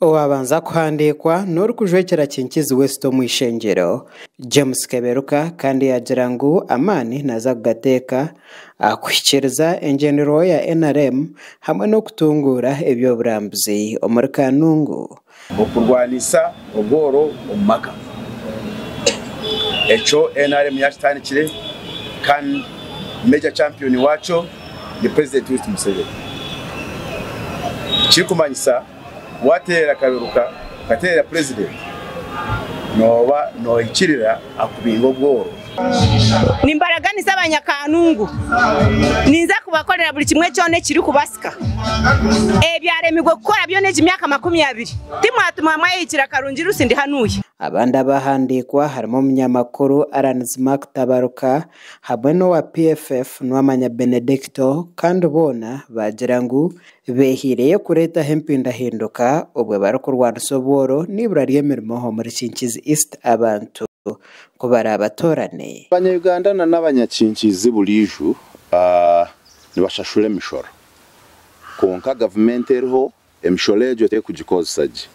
Owaabanza kuhandiikwa n'orikujwekyera Kinkizi West omu ishengyero, James Keberuka kandi yaagira ngu amaani naaza kugateeka aha kuhikiiriza engyenderwaho ya NRM hamwe n'okutunguura eby'oburambuzi omuri Kanungu. Okurwanisa obworo omu maka. Ekyo nrm yakitandikire kandi major champion wakyo ni President waitu Museveni. Ekirikumanyisa wateerera Kaberuka okateerera President nooba nohikirira akubinga obworo. Nimbaraganisa abanyakanungu, ninza kubakorera buri kimwe kyona ekirikubasika. Ebyaremirwe kukora byona egi myaka 20, timwatuma mwayehikira Karungi Rusi ndi hanuya. Abandi abahandiikwa harimu omunyamakuru Allan Mark Tabaruka hamwe n'owa PFF Nuwamanya Benedicto kandi boona baagira ngu beehaireyo kureetaho empindahinduka obwo barikurwanisa obworo n'eibura ry'emirimo omuri Kinkizi East abantu ku baraabatoorane. Abanya-Uganda na n'abanyakinkizi buriijo nibashashura emishoro kwonka gavumenti eriho emishoro egyo terikugikozesa gye.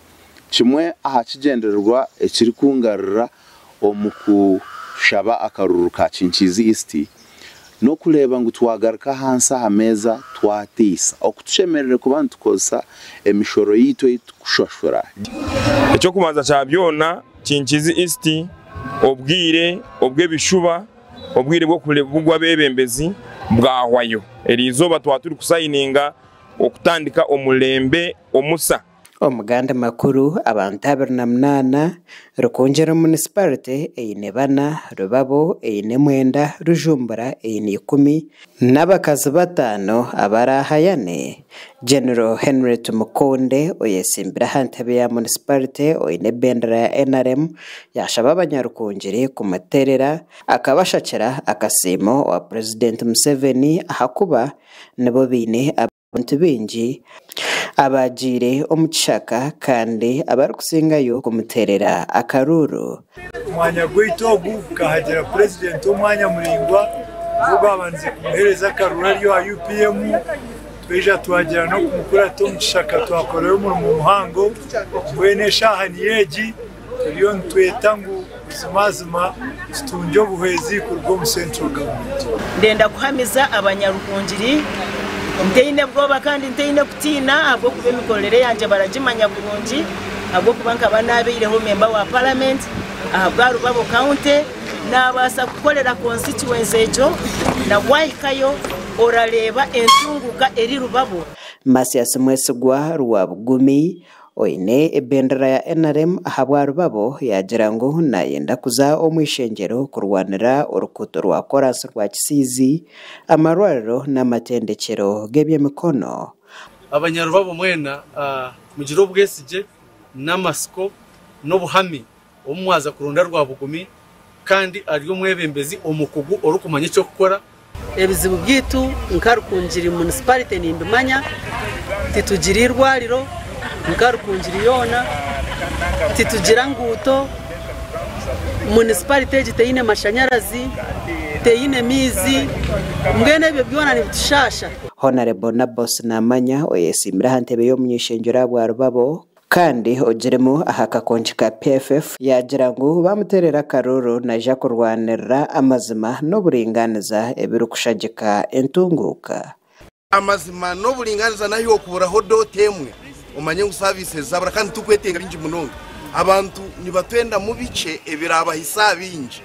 Kimwe aha kigyendererwa ekirikungarura omu kushaba akaruru ka Kinkizi East n'okureeba ngu twagaruka ahansi aha meeza twateisa oku tushemereire kuba nitukozesa emishoro yaitu ei turikushashura. Eky'okubanza kya byona, Kinkizi East obwire obw'ebishuba, obwire bw'okubugwa abeebembezi bwahwayo. Eriizooba twaba turikusayininga okutandika omurembe omusa. Omu gandi makuru, abantu 28, Rukungiri Munisiparite eine bana, Rubabo eine mwenda, Rujumbura eine ikumi n'abakazi bataano abaraahayane. General Henry Tumukunde oyetsimbire aha ntebe ya munisiparite oine ebendera ya NRM yaashaba abanyarukungiri kumuteerera akabashakira akasiimo owa Purezidenti Museveni ahakuba nibo baine abantu baingi abaagiire omu kishaka kandi abarikusingayo kumuteerera akaruuru. Omwanya gwaitu ogu gukahagira Purezidenti omwanya muraingwa nigwo gwabandize kumuheereza akaruru ari owa UPM. Twaija twagira n'okumukurata omu kishaka twakorayo omurimo muhango. Mbwenu eshaaha niyo egi turiyo nitweta ngu buzimazima tutungye obuhwezi kuruga omu Central Government. Ndenda kuhamiza abanyarukungiri ntaine bwoba kandi ntaine kutiina ahabw'okuba emikorere yangye baragimanya kurungi ahabw'okuba nkaba nabaireho memba wa paramenti ahabwa Rubabo County nabaasa kukorera constituency egyo na wahikayo orareeba entunguka eri Rubabo. Mathias Mwesigwa Rwabugumi oine ebendera ya NRM ahabwa Rubabo yaagira ngu nayenda kuza omu ishengyero kurwanira oruguuto rwa koraansi rwa Kisiizi, amarwariro n'amatendekyero g'eby'emikono. Abanyarubabo mwena mugire obwesigye n'amatsiko n'obuhame obu mwaza kuronda Rwabugumi kandi ari omwebembezi omukugu orikumanya eky'okukora. Ebizibu byaitu nka Rukungiri munisiparite nimbimanya, titugira irwariro nka Rukungiri yoona, titugira nguuto, munisiparite egi teine mashanyarazi, teine maizi, mbwenu ebyo byona nibitushaasha. Honarebo Nabbosi Namanya oyesiimire aha ntebe y'omuny'eishengyero ahabwa Rubabo kandi ogirimu aha kakongi ka PFF yaagira ngu baamuteerera akaruuru naija kurwanirira amazima n'oburingaaniza ebirikushagika entunguuka. Amazima n'oburingaaniza n'ahi okuburaho dooti emwe omanye ngu services zabura kandi titukwetenga bingi munonga. Abantu nibatwendamu bikye ebirabahisa aha bingi.